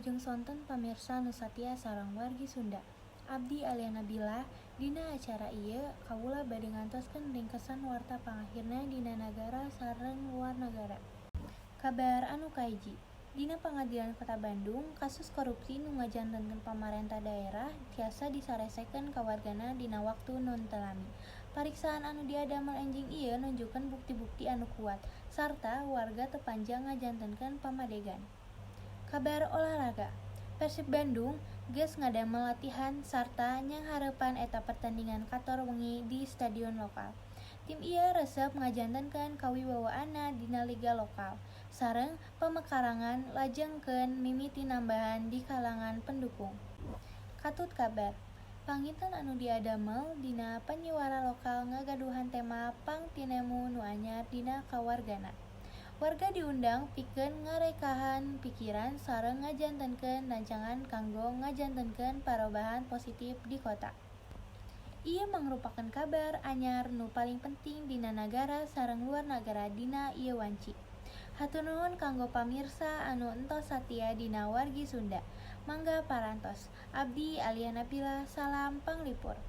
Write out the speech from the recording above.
Wilujeng sonten pamirsa nu satia sareng wargi Sunda. Abdi Alya Nabila, dina acara ieu kawula bade ngantoskeun ringkesan warta pangahirna dina nagara sareng luar nagara. Kabar anu kahiji, dina Pangadilan Kota Bandung, kasus korupsi nu ngajantenkeun pamarentah daerah tiasa disaresekeun ka wargana dina waktu nu teu lami. Pariksaan anu diadamel enjing ieu nunjukkeun bukti-bukti anu kuat, sarta warga teu panjang ngajantenkeun pamadegan. Kabar olahraga, Persib Bandung geus ngadamel latihan sarta nyanghareupan eta pertandingan kator wengi di stadion lokal. Tim ieu resep ngajantenkeun kawibawaanna dina liga lokal, sareng pamekarangan lajengkeun mimiti nambahan di kalangan pendukung. Katut kabar, panginten anu diadamel dina panyiwara lokal ngagaduhan tema pang tinemu nu anyar dina kawargana. Warga diundang pikeun ngarekahan pikiran sareng ngajantenkeun rancangan kanggo ngajantenkeun parobahan positif di kota. Ieu mangrupakeun kabar anyar nu paling penting dina nagara sareng luar nagara dina ieu wanci. Hatur nuhun kanggo pamirsa anu entos satia dina Wargi Sunda. Mangga parantos. Abdi Alya Nabila, salam panglipur.